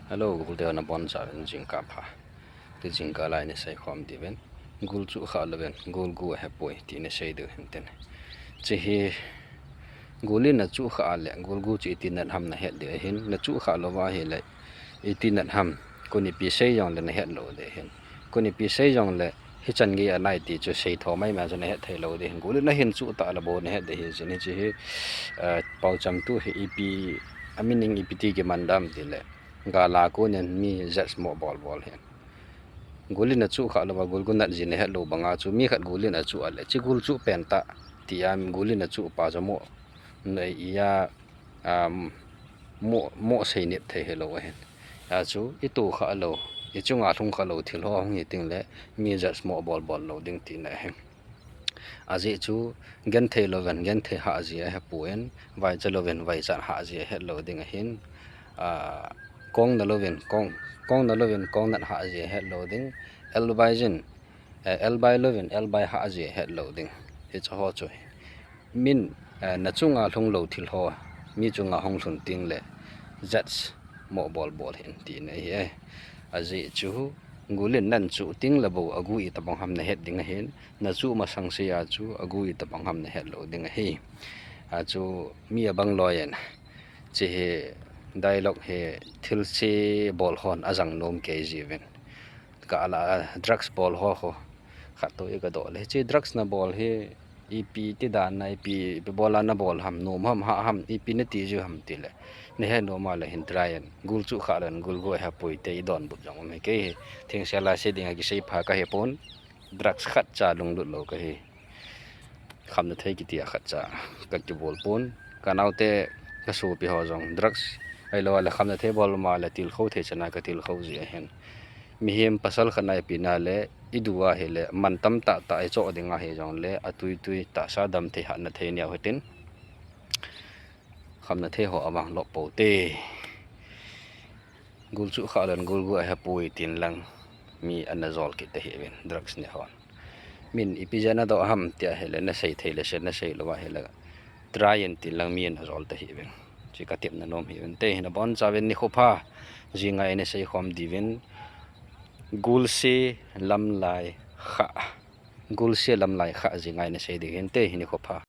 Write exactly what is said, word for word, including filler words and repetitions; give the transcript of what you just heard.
Hello, gul deu nabonchauvin jingkah pha. Ti jingkah lai nei seikhom diuvin, gul chuh khah louvin gul gu ahepoi ti nei sei diu hintin. Hiche hi gul in nachuh khah le gul gu chu iti nat ham nahet diu ahin, nachuh khah louva ahile iti nat ham, koi in ipi sei jongle nahet lou diu ahin. Koi in ipi sei jongle hichan gei anai ti chu seitho maimai chu nahet thei lou diu ahin. Gul in nahin chuh tah le bou nahet diu ahi jin. Hiche hi, eh, paocham tu hi ipi, a meaning ipi ti kiman dam tile, gal a kon in mi judge mo bol bol ahin. Gul in nachuh khah louva gul gu nat ji nahet lou banga chu mi khat gul in achuh a le, hiche gul chuh pen tah tia gul in achuh pa chu mo, nei iya, um, mo, mo seinep thei hilou ahin. Achu itu khah lou, ichunga lhung khah lou thil ho hung hi tengle mi judge mo bol bol lou ding tina ahi. Ajeh chu genthei louvin genthei hah ji ahepon, vaicha louvin vaichat hah ji ahet lou ding ahin. Ah, kong na louvin kong, kong na louvin kong nat hah ji ahet lou ding. Elbai jin, eh, elbai louvin elbai hah ji ahet lou ding. Hiche ho chu min, eh, nachunga lhung lou thil ho mi chunga hung lhun tengle judge mo bol bol hih in tina ahi. Ajeh chu gul in nachuh tengle bou agu itobang ham nahet ding ahin, nachuh masang sea chu agu itobang ham nahet lou ding ahi. Achu mi abang loi in hiche hi dialogue hi thilse bol hon ajang nom kei jiuvin. Ka ala drugs bol ho ho khat toh ika doh le, hiche drugs nabol hi ipi ti dan a, ipi, ipi bol a nabol ham, nom ham, hah ham, ipi nati jiu ham tile, nahet nom a le hin try in, gul chuh khah louvin gul gu ahepoi ti idonbut jong um hi. Kei hi thengsel a sei dinga kisei pha kahipon, drugs khatcha lunglut lou kahi. Khamna thei kitia khatcha kakibol pon. Kanaote, kasopi ho jong drugs ahilou le khamna thei bol ma le tilkhou thei chana katilkhou ji ahin. Mihem pasal khat na ipi na le idu ahile mantam tahtah ichoh ding ahi jongle atui tui tahsa damthei hatna thei neo hitin. Khamna thei ho avang lop pou te. Gul chuh khah louvin gul gu ahepoi tin lang mi ana jol kit ahiuvin, drugs ne hon. Min ipi jeh a nadoh ham ti ahile, nasei thei le sei, nasei lou ahile try in tin lang mi ana jol ta ahiuvin. Hiche katepna nom ahiuvin te, nabonchauvin nikho pha. Jinga nei seikhom diuvin, gulse lamlai khah, gulse lamlai khah jinga nei sei diu hin te, nikho pha.